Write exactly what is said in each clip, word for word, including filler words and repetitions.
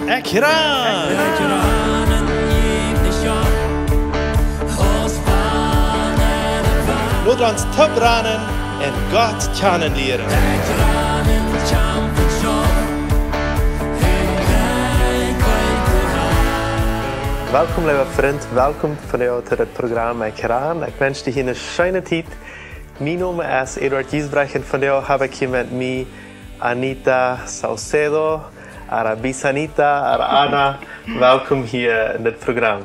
Ekj ran! Lot ons toop ranen un Gott kjanen lieren. Welkom, leewa Frint. Welkom vondoag to dit Program Ekj ran. Ekj wensch die hia eene scheene Tiet. Mien Nomen es Eduard Giesbrecht un vondoag hab ekj hia met mie Anita Saucedo, ooda Bisanita, ooda Ana. Welkom hia en dit Program.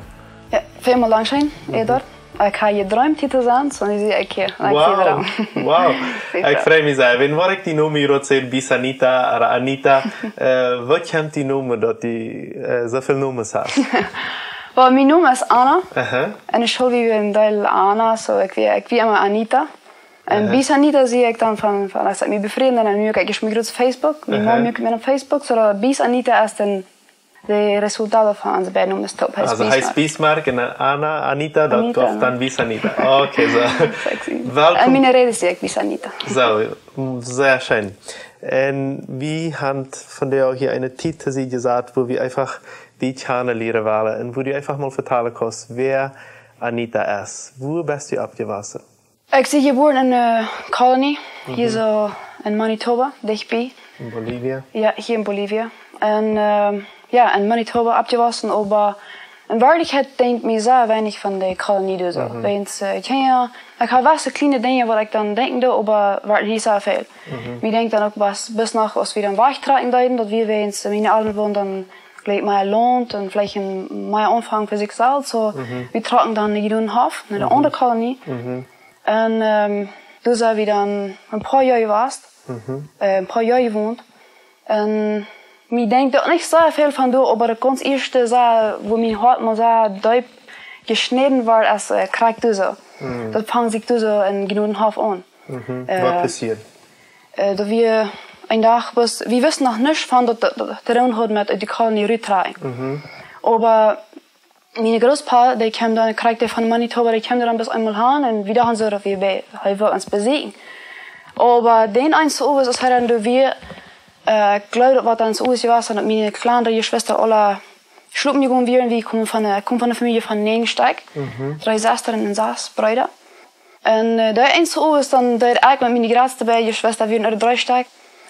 Jo, välmol dankscheen, Eduard. Ekj hab jedreemd hia to sennen, soo nu sie ekj hia. Ekj sie Wow, wadaum. Wow. Ekj frei mie sea. Wan ekj dien Nomen hia säd, Bisanita ooda Anita, äh, woo kjemt dien Nomen, daut du, äh, soo väl Nomes hast? Well, mien Nomen es Ana. Aha. En de School wia wie een Deel Ana, soo ekj wia, ekj wia emma Anita. En Aha. Bisanita sie ekj dan von, von aus ekj mie befried, dan nu ekj mie jrod Facebook, mien Aha. Mame muak mie opp Facebook, soo daut Bisanita es dan de Resultaten von onse beid Nomes toop. Heet Also heet Bismarck. Bismarck un Ana, Anita, daut Anita, gaf jo. Dan Bisanita. Okay, soo. Sexy. Welkom. En miene Räd es uk Bisanita. Soo, sea scheen. Un wie haben vondoag hia eene Tiet to Sied jesat, wua wie eefach die kjanen lieren wellen un wua du eefach mol vetalen kaust, wäa Anita es. Wua best du oppjewossen? Ekj sie jebuaren en, äh, Colony, hia Mhm. soo en Manitoba, dicht bie. En Bolivien? Jo, hia en Bolivien. En, ähm, jo, en Manitoba oppjewossen, oba en Werkjlichkjeit denkj ekj mie sea weinich von de Kolonie doa soo. Mhm. Wäajens, äh, ekj hab, ekj hab waut kjliene Dinja, waut ekj dan denkjen doo, oba wia nich soo väl. Mhm. Ekj denkj dan uk bat, bat noch, aus wie dan wajchtrakjen deeden, daut wie wäajens, äh, miene Elren wullen dan jlikj mea Launt un veleicht een mea Aunfank fa sikj selfst. Soo, Mhm. wie trocken dan no dän Hoff, no de Mhm. aundre Kolonie. Mhm. Un, ähm, doa sent wie dan een poa Joa jewast, Mhm. äh, een poa Joa jewont. Un ekj denkj doa nich soo väl von doa, oba daut gaunz ieeschte soo, wua mien Hoat mol soo deep jeschnäden wort, es, äh, krakjt doa soo. Mhm. Daut funk sikj doa soo en Gnodenhof aun. Mhm. Äh, Waut passieed? Äh, daut wie een Dach, wie wisten noch nuscht von daut, daut, daut de Roon haud met de Kolonie ruttrakjen. Mhm. Oba mien Grootpa, dee kjeem dan, krakjt von Manitoba, dee kjeem dan bat eemol han un wie dochten soo, daut wie bie, hee wull ons besieekjen. Oba dän eenen Owent, aus hee dan doa wia, äh, ekj jleew, daut wia dan Owent jewast, daut miene kjlandre Jeschwista aule schlopen jegonen wieren, wie komen von de, komen von eene Famielje von näajen Stekj, Mhm. dree Sestren un sas Breeda. Un, äh, dee eenen Owent dan deed ekj met miene jratste beid Jeschwista, wie wieren dree Stekj,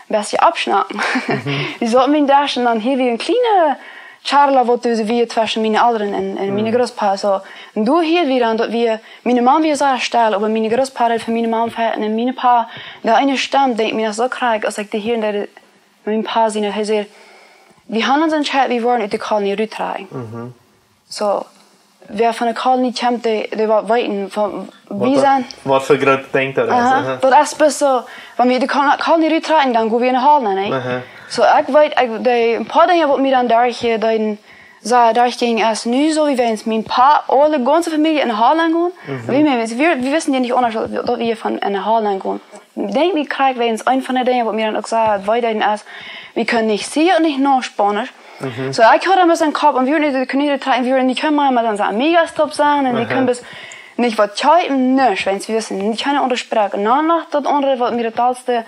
een bät oppschnacken. Mhm. Wie sauten biem Desch un dan hieed wie eene kjliene Charla, waut doa wia tweschen miene Elren un, un miene Mhm. Grootpa. Soo. Un doa hieed wie dan, daut wie, miene Mame wia sea stell, oba miene Grootpa haud fa miene Mame feit un miene Pa, de eene Stemm, denkj ekj mie noch soo krakjt, aus ekj dee hieed, daut mien Pa säd, hee säd: "Wie haben ons entscheit, wie woaren ut de Kolonie ruttrakjen." Mhm. Soo, wäa von de Kolonie kjemt, dee, dee woat weeten, von, wie Waut daut, sent waut fa groot Dinkj daut es, Aha, aha. Daut es bloos soo, wan wie de Kol-, Kolonie ruttrakjen, dan go wie no Holland, nä? Aha. Soo, ekj weet, ekj, dee, een poa Dinja, waut mie dan derch, äh, dee, soo, derchjinjen es, nu soo wie wäajens mien Pa, aule gaunze Famielje no Holland gonen. Mhm. Wie, wie, wie, wie wisten dee nich aundasch, daut, daut wie von, no Holland gonen. Denkj ekj krakjt wäajens eent von de Dinja, waut mie dan uk soo wee deed, es, wie kjennen nich sie un nich no Spaunisch. Mhm. Soo, ekj haud dan bloos em Kopp, un wie wieren de Kolonie ruttrakjen, wie wieren nich kjennen mea met onse amigas toop sennen, un wie Aha. kunnen bloos nich waut kjeepen, nuscht, wäajens wie wisten nich kjeene aundre Sproak. Un dan noch daut aundre, waut mie daut dollste,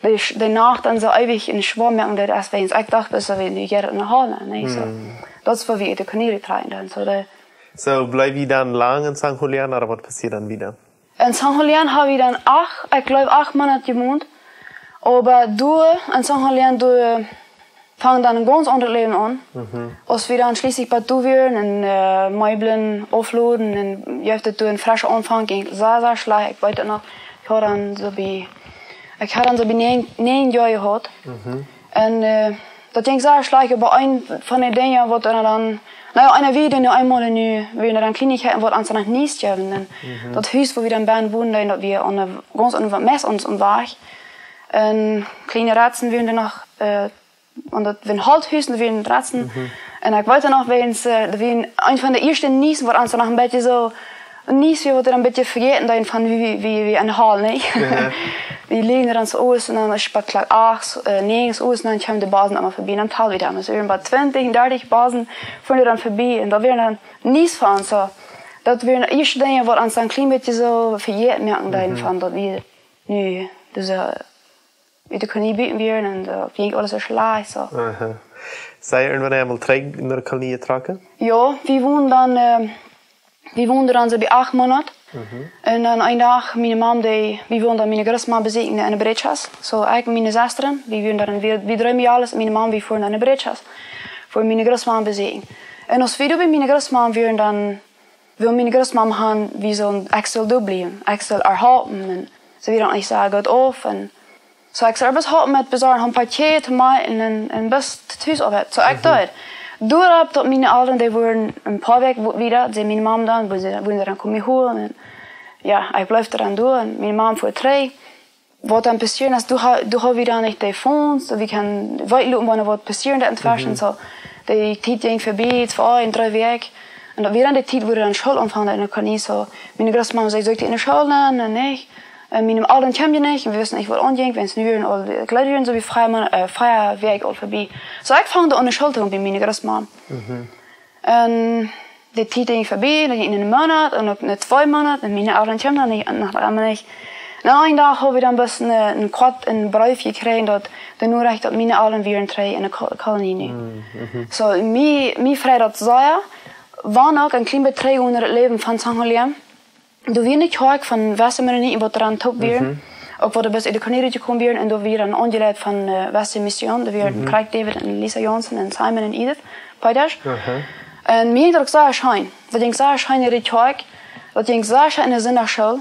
dee, dee Nacht dan soo eewich en schwoa moaken deed, es wäajens ekj docht, daut wie nu hia no Holland, nä, soo. Mhm. Daut es, wua wie de Kolonie ruttrakjen dan, soo, dee Soo, bleef jie dan lang en San Julián, ooda waut passieed dan wieda? En San Julián hab wie dan acht, ekj jleew, acht Moonat jewont. Oba doa, en San Julián, doa funk dan een gaunz aundret Läwen aun. Mhm. Aus wie dan schlieslich bie doa wieren un, äh, Meeblen aufloden un jeef et doa een freschen Aunfank, jinkj sea, sea schlajcht. Ekj weet daut noch, ekj haud dan soo bie, ekj haud dan soo bie näajen, näajen Joa jehaut. Mhm. Un, äh, daut jinkj sea schlajcht, oba eent von de Dinja, waut dan, dan, na jo, eena wia nu eemol nu, wia dan Kjlienichkjeiten, waut ons noch nich jeef. Un Mhm. daut Hus, wua wie dan bie wonden, daut wia aun de, gaunz aun de Mes ons aum Wajch. Un kjliene Ratzen wieren doa noch, äh, un daut wieren Holthus, doa wieren Ratzen. Mhm. Un ekj weet noch, wäajens, äh, daut wia eent von de ieeschte Niesen, waut ons noch een bät soo, Nies, wie wudden een bät vejäten dan von wie, wie, wie, wie no Holland, nä? Ja. Wie läajen dan soo ut un dan es Klock acht, äh, näajen Owes, dan kjeemen de Bussen emma vebie. Dan tald wie dan. Soo, irjentwaut twintich, dartich Bussen fuaren dan vebie. Un daut wia dan Nies fa ons soo. Daut wia de ieeschte Dinja, waut ons dan een kjlien bät soo vejäten moaken dan Mhm. von daut wie nu, dise, wie de Kolonie buten wieren un, äh, wie jinkj aules soo schlajcht, soo. Aha. Sent jie irjentwanea mol trigj no de Kolonie jetrocken? Jo, wie wonden dan, äh, wie wonden dan soo bie acht Moonat. Un dan een Dach, miene Mam, dee, wie wonden bie miene Grootmam besieekjen enne Breedschoss. Soo, ekj un miene Sestren, wie wieren dan, wie, wie dree Mejales, miene Mam, wie fuaren dan enne Breedschoss. Fuaren miene Grootmam besieekjen. Un aus wie doa bie miene Grootmam wieren, dan wull miene Grootmam han, wie sullen, ekj sull doa bliewen, ekj sull äa halpen. Un see wia dan nich soo goot auf. Un soo, ekj sull äa halpen met besorjen, een Paket to moaken un, un bat to Hus opp. Soo, ekj deed. Doaropp daut miene Elren, dee wieren een poa Wäakj wo-, wieda, säd miene Mam dan, wudden see, wudden see dan komen mie holen. Un jo, ekj bleef dan doa un miene Mam fua trigj. Waut dan passieren es, doa ha-, doa haud wie dan nich de Phones, daut wie kunnen weeten loten, wan waut passieren deit en tweschen. Soo, de Tiet jinkj verbie, twee un dree Wäakj. Un daut wia dan de Tiet, wua dan School aunfunk enne Kolonie. Soo, miene Grootmam säd, sull ekj die enne School nämen un nich? Un miene Elren kjeemen nich, un wie wisten nich, waut aunjinkj, wiels nu wieren aul de Kjleeda soo bie fia Moonat, äh, fia Wäakj aul verbie. Soo, ekj funk dan aun de School to gonen bie miene Grootmam. Un de Tiet jinkj verbie, dan jinkj een Moonat un uk een twee Moonat un miene Elren kjeemen dan nich, noch emma nich. Un dan een Dach haud wie dan bloos een, een kort een Breef jekjräajen, daut de Norecht, daut miene Elren wieren trigj enne Ko-, Kolonie nu. Soo, mie, mie freid daut sea, wan uk een kjlien bät trigj no daut Läwen von San Julián. Doa wia eene Kjoakj von Western Mennoniten, waut doa aun toop wieren. Uk waut doa bat enne Kolonie jekomen wieren. Un doa wia dan aunjeleit von, äh, Western Mission. Doa wieren Craig David un Lisa Johnson un Simon un Edith Peetasch. Un mie jinkj daut uk sea scheen. Daut jinkj sea scheen enne Kjoakj. Daut jinkj sea scheen enne Sindachschool.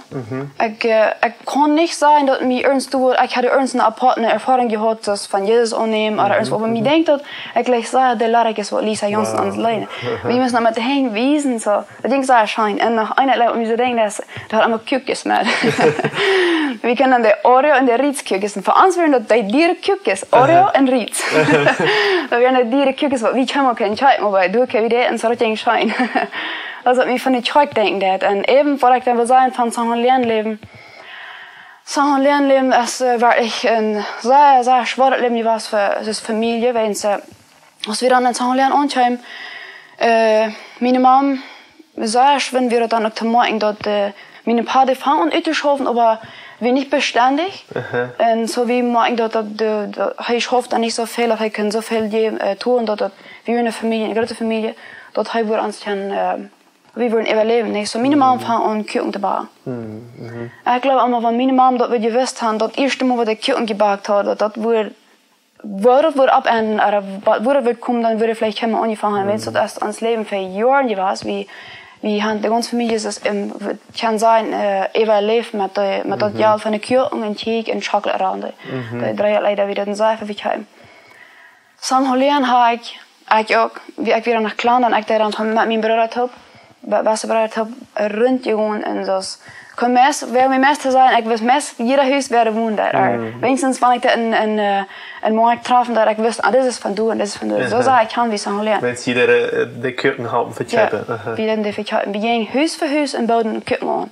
Ekj, äh, ekj kaun nich sajen, daut mie irjent doa, ekj haud irjent eene apoate Erfoarunk jehaut, soo von Jesus aunnämen, ooda irjent, oba mie denkjt daut, ekj jlikj sea de Ladakjes, waut Lisa Johnson ons leet. Wie musten dan met de Henj wiesen, soo. Daut jinkj sea scheen. Un noch een Lied, waut mie soo denkjt, es, doa haud emma Kukjes met. Wie kjennen de Oreo un de Ritz Kukjes. Un fa ons wieren daut de diere Kukjes, Oreo un Ritz. Daut wieren de diere Kukjes, waut wie kjeemen kunnen kjeepen, oba doa kjeemen wie dee, un soo daut jinkj scheen. Daut es waut mie von de Kjoakj denkjen deit. Un äwen waut ekj dan well sajen von San Julián Läwen. San Julián Läwen es, äh, werkjlich een sea, sea schwoaret Läwen jewast fa, fa Famielje, wiels, äh, aus wie dan en San Julián aunkjeemen, äh, miene Mam, sea schwoa wia daut dan uk to moakjen, daut, äh, miene Pa, dee funk aun uttoschaufen, oba wia nich bestendich. Un soo, wie moakjen daut, daut, de, de, hee schauft dan nich soo väl, daut hee kunn soo väl je-, äh, doonen, daut, daut, wie eene Famielje, eene groote Famielje, daut hee wudd ons kjennen, äh, wie wudden äwaläwen, nä? Soo, miene Mam funk aun Kuaken to backen. Ekj gloow emma, wan miene Mam daut wudd jewist han, daut ieeschte Mol, waut ekj Kuaken jebackt haud, daut, daut wudd, wua daut wudd oppenden, ooda wa-, wua daut wudd komen, dan wudd veleicht kjeena aunjefongen han. Wiels daut es ons Läwen fa Joaren jewast. Wie, wie han, de gaunze Famielje es em, kaun sennen, äh, äwaläft met de, met daut Jelt von de Kuaken un Kjieekj un Schokjlaad. Dee dree Lied, wie daut en Seife, wie kjeemen. San Julián haud ekj, ekj uk, wie ekj wia noch kjlien, dan ekj deed dan met mienen Brooda toop, be-, beste Brooda toop, runt jegonen un soo. Kunn meist, wia mie meist to sennen, ekj wist meist, jieda Hus, wäa doa wond. Wienstens, wan ekj doa een, een, äh, een Moakj trof, daut ekj wist, ah, dit es von doa un dit es von doa. Soo sach ekj aun, wie San Julián. Wiels jie de, äh, de Kuaken halpen vekjeepen. Jo, wie deeden dee vekjeepen. Wie jinjen Hus fa Hus un booden Kuaken aun.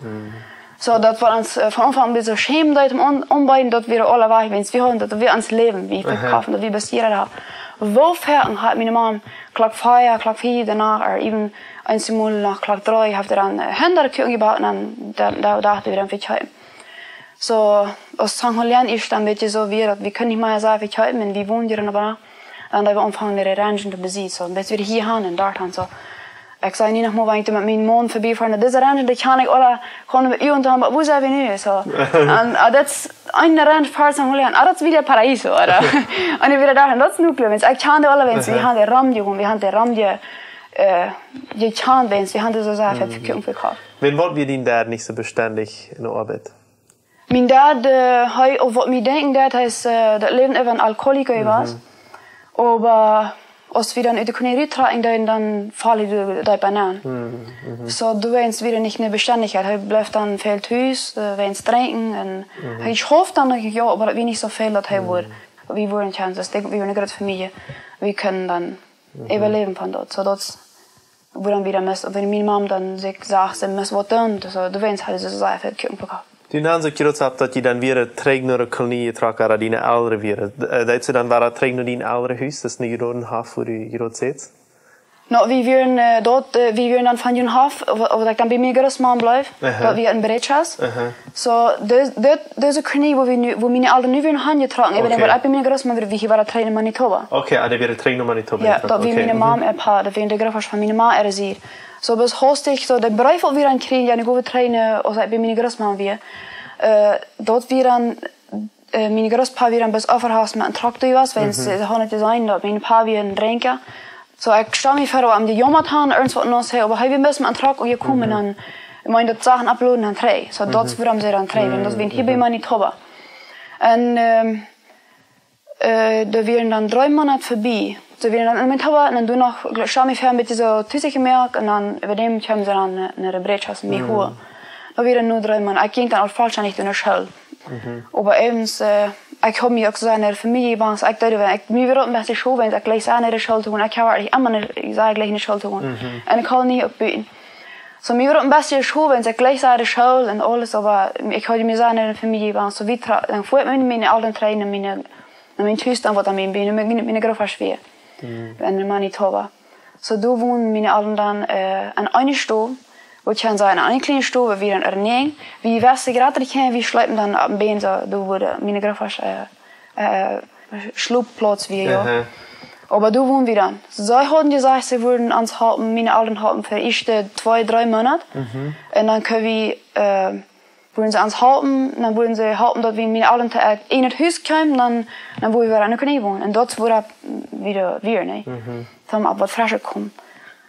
Soo daut wie ons, äh, von Aunfank aun een bät schämen deeden, om, om beiden, daut wia aul wajch, wiels wie hauden, daut wia ons Läwen, wie vekoften, daut wia best jieda Dach. Woo foaken haud miene Mam Klock vea, Klock fief, doano, ooda even eenjemol noch Klock dree, haud see dan, äh, Hendakuaken jebackt un dan, dan, dan docht wie dan vekjeepen. Soo, aus San Julián es dan een bät soo wia, daut wie kunnen nich mea sajen, vekjeepen, un wie wonden hia oba, dan deeden wie aunfangen, de Ranchen to besieekjen, soo, een bät wada hia han un doa han, soo. Ekj saj nu noch mol, wan ekj met mienen Maun verbie foa, no dise Ranch, dan kjan ekj aule, kaun met Uagen to han, oba wua sent wie nu? Soo. Un, äh, daut es een Ranch ver San Julián. Ah, daut es wada Paraíso, ooda? Un ekj wada doa, un daut es nu kloa, wiels ekj kjan dee aule, wiels wie han dee romjegonen, wie han dee romje-, äh, jekjant, wiels wie han dee soo sea väl Kuaken vekoft. Wan, waut wia dien Dad nich soo bestendich enne Oabeit? Mien Dad, äh, hee, opp waut mie denkjen deit, hee es, äh, daut Läwen äwa een Alkoholiker jewast. Oba aus wie dan ut de Kolonie ruttrocken deeden, dan foll hee doa, doa bie aun. Soo, doa wia wada nich eene Bestendichkjeit. Hee bleef dan väl tus, äh, wada drinkjen. Un hee schauft dan noch, jo, oba daut wia nich soo väl, daut hee wudd. Wie wieren kjlien, daut es, wie wieren eene groote Famielje. Wie kunnen dan äwaläwen von daut. Soo daut es wua dan wada must, wan miene Mam dan sikj sach, see must waut doonen, soo, doawäajen haud see soo sea väl Kuaken vekoft. Du, dan saj jie daut, daut jie dan wada trigj no de Kolonie trocken, ooda diene Elren wada. Äh, deed see dan wada trigj no dien Elrenhus, daut es nu jie doa han, wua du jie doa sitst? No, wie wieren, äh, doa, äh, wie wieren dan von jun Hoff, wua, wua ekj dan bie miene Großmam bleef, aha, daut wia en Brechas. Aha. So, de, de, dise Kolonie, wua wie nu, wua miene Elren nu wieren hanjetrocken, äwa dän, okay, wua ekj bie miene Großmam wia, wia ekj wada trigj no Manitoba. Okay, ah, dee wia trigj no Manitoba. Jo, daut wia, okay, miene Mam äa Pa, daut wia de Großvader von miene Ma äa Sied. So, bloos hastich, so, dän Breef, wua wie dan kjrieejen, jo, nu go wie trigj no, aus ekj bie miene Großmam wia. Äh, daut wia dan äh, miene Großpa wia dan bloos äwahaupt met een Truck doa jewast, wiels, mhm, see, see hauden nich jeseenen, daut mien Pa wia een Drinkja. So, ekj stal mie ver, woo am dee jejaumot haud, irjentwaut noch, hee, oba hee wia bloos met een Truck jekomen, mhm, un, ekj meen, daut Sachen aufloaden un trigj. So, daut, mhm, wuarom see dan trigj, mhm, wiels daut wia hia bie, mhm, Manitoba. Un, ähm, äh, doa wieren dan dree Moonat verbie. See wieren dan en Manitoba un dan doano, ekj stal mie ver, een bät soo tusich jemoakt un dan äwa däm kjeemen see dan no, no de Brechas, mie, mhm, holen. Doa wieren dan nu dree Moonat. Ekj jinkj dan aul vollstendich no de School. Mhm. Oba äwent, äh, ekj haud mie uk soo no de Famielje jebangt, ekj deed, wan ekj, mie wia daut een bät schwoa, wan ekj jlikj soo no de School to gonen. Ekj haud ieejentlich emma ne-, soo jlikj no School to gonen. Mhm. Un ekj haud nie uk buten. So, mie wia daut een bät schwoa, wan ekj jlikj soo de School un aules, oba ekj haud mie soo no de Famielje jebangt. So, wie tra-, dan fua ekj met miene Elren trigj no miene, no mien Hus dan, waut dan mien, miene, miene Großvader wia. Mhm. En Manitoba. So, doa wonden miene Elren dan, äh, en eene Stow, waut ekj sajen, en eene kjliene Stow, wua wie dan ernäajen. Wie wieren jrod kjlien, wie schleepen dan opp dän Bän, so, doa wua miene Großvader, äh, äh, Schlopplauz wia, jo. Aha. Oba doa wonden wie dan. See hauden jesajcht, see wudden ons halpen, miene Elren halpen fa de ieeschte twee, dree Moonat. Mhm. Un dan kunnen wie, äh, wudden see ons halpen, dan wudden see halpen, daut wie miene Elren to, äh, en daut Hus kjeemen, dan, dan wudden wie wada en de Kolonie wonen. Un daut wia, wia, wia, nä? Mhm. Dan opp waut frescha komen.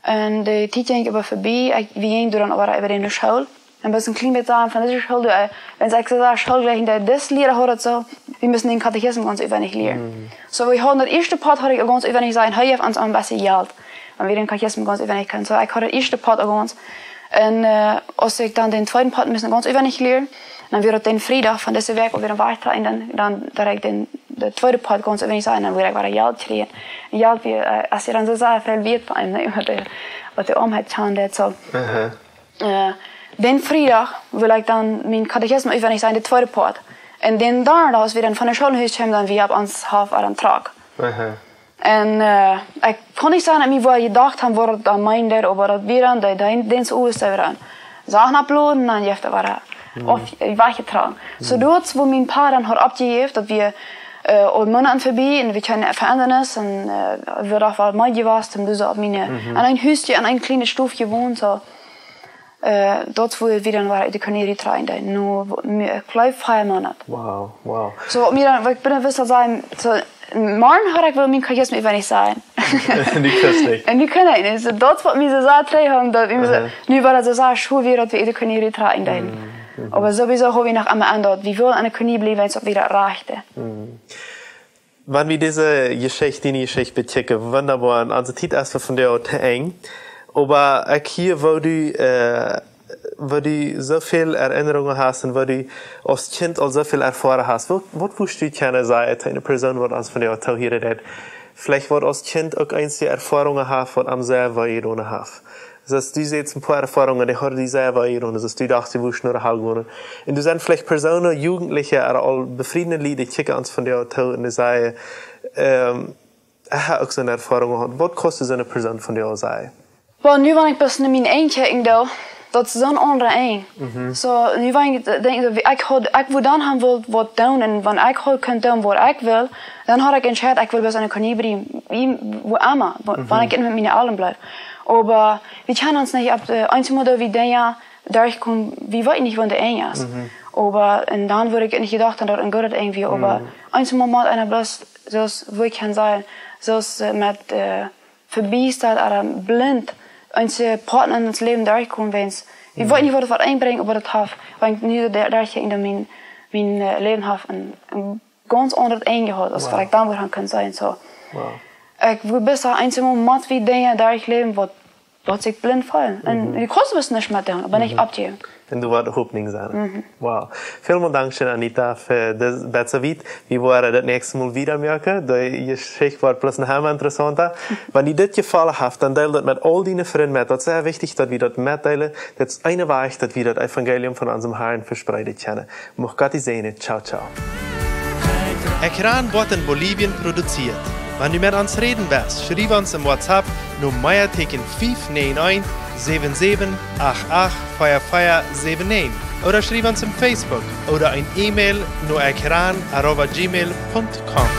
Un de Tiet jinkj oba verbie, ekj, wie jinjen dan oba äwa no de School. Un bloos een kjlien bät sajen von dise School, äh, wan ekj soo saj, School jlikj, dee, dis Liera haud daut soo, wie musten dän Katechismus gaunz utwendich lieren. Mhm. So, wie hauden daut ieeschte Poat, haud ekj gaunz utwendich jeseenen, hee jeef ons een bät Jelt. Wan wie dän Katechismus gaunz utwendich kunnen. So, ekj haud daut ieeschte Poat aul gaunz. Un, äh, aus ekj dan dän tweeden Poat must gaunz utwendich lieren, dan wia daut dän Friedach von dise Wäakj, wua wie dan wajchtrocken, dan, dan, dan haud ekj dän, dän tweeden Poat gaunz utwendich jeseenen, dan wia ekj wada Jelt kjrieen. Un Jelt wia, äh, aus jie dan soo sajen, väl wieet bie eenem, nä, waut de, waut de Oarmheit aunjeit, so. Aha. Äh, dän Friedach wull ekj dan mienen Katechismus utwendich sajen, dän tweeden Poat. Un dän Donnadach, aus wie dan von de School no Hus kjeemen, dan wia opp ons Hoff wada een Truck. Aha. Un, äh, ekj kaun nich sajen, daut mie woo jedocht haud, waut daut dan meend, oba daut wia dan, dee, dee, dän Owent wia dan Sachen aufloaden, dan jeef daut wada, mhm, auf, äh, wajchjetrocken. So, mhm, doa, wua mien Pa dan haud oppjejäft, daut wia, äh, aul Moonat verbie un wie kjennen Veendanis un, äh, wie hauden aul mea jewast, un doa soo opp miene, mhm, en een Hus, en eene kjliene Stow jewont, so. Äh, doa wua wie dan wada ut de Kolonie trigj deeden. Nu, wo-, mie, ekj jleew, vea Moonat. Wow, wow. So, waut mie dan, waut ekj bie de Wissel sajen, so, morjen haud ekj wullt mienen Katechismus utwendich sajen. Du kunst nich. Un du kunst nich. So, daut waut mie soo sea trigj haud, daut wie soo, aha, nu wia daut soo sea schwoa, daut wie ut de Kolonie trigj deeden. Mhm, mhm. Oba sowieso haud wie noch emma aun daut, wie wullen en de Kolonie bliewen, wan et wada rajcht. Mhm. Wan wie dise Jeschicht, diene Jeschicht bekjikjen, wundaboa, un onse Tiet es fa vondoag to Enj. Oba ekj hia, woo du, äh, woo du soo väl Erinnerungen hast un woo du aus Kjint aul soo väl erfoaren hast, waut, waut wurscht du kjennen sajen to eene Persoon, waut ons vondoag toohieren deit? Veleicht waut aus Kjint uk eenje Erfoarungen haft, waut am sea wee jedonen haft. Soo aus du sajchst, een poa Erfoarungen, dee hauden die sea wee jedonen, soo aus du dochst, du wurscht no de Hal gonen. Un doa sent veleicht Persoonen, Jugendliche, ooda aul befriedne Lied, dee kjikjen ons vondoag too un dee sajen, ähm, ekj hab uk soone Erfoarung jehaut. Waut kaust du soone Persoon vondoag sajen? Well, nu wan ekj bloos no mien eejnet kjikjen doo, daut es soon aundret Enj. Mhm. So, nu wan ekj denkj, soo, wie ekj haud, ekj wull dan haben wullt waut doonen, un wan ekj haud kunt doonen waut ekj wull, dan haud ekj entscheiden, ekj wull bloos en de Kolonie bliewen, woo emma, wa-, mhm, wan ekj met miene Elren bliew. Oba wie kjennen ons nich opp de, eenjemol doo wie Dinja derchkomen, wie weeten nich, wan de Enj es. Mhm. Oba, un dan wudd ekj nich jedocht, daut een goodet Enj wia, oba, mhm, eenjemol mott eena bloos, soo aus, woo ekj kaun sajen, soo aus, äh, met, äh, vebiestat ooda blint, eenje Poat en ons Läwen derchkomen, wiels wie, mhm, weeten nich, waut et woat enbrinjen, oba daut haft, wan ekj nu de-, derch en mien, mien, äh, Läwen haft een, een gaunz aundret Enj jehaut, aus, wow, waut ekj dan wudd haben kunnen sajen, so. Wow. Ekj wull bloos sajen, eenjemol mott wie Dinja derchläwen, waut, waut sikj blint feelen. Un, mhm, du kaust bloos nuscht met doonen, oba nich, mhm, oppjäwen. Un du woascht Hopninj sennen. Mhm. Wow. Välmol dankscheen, Anita, fa dit, bat soo wiet. Wie woaren daut näakjste Mol wieda moaken. De Jeschicht woat bloos noch emma interessaunta. Wan die dit jefollen haft, dan deel daut met aul diene Frind met. Daut es sea wichtich, daut wie daut metdeelen. Daut es een Wajch, daut wie daut Evangelium von onsen Harn vespreeden kjennen. Mucht Gott die säajnen. Ciao, ciao. Ekjran woat en Bolivien produzieet. Wan du met ons räden west, schriew ons em WhatsApp no mea Tieekjen fief näajen eent, säwen säwen acht acht, vea vea säwen näajen, ooda schriew ons em Facebook ooda een E-Mail no ekran arroba gmail punto com.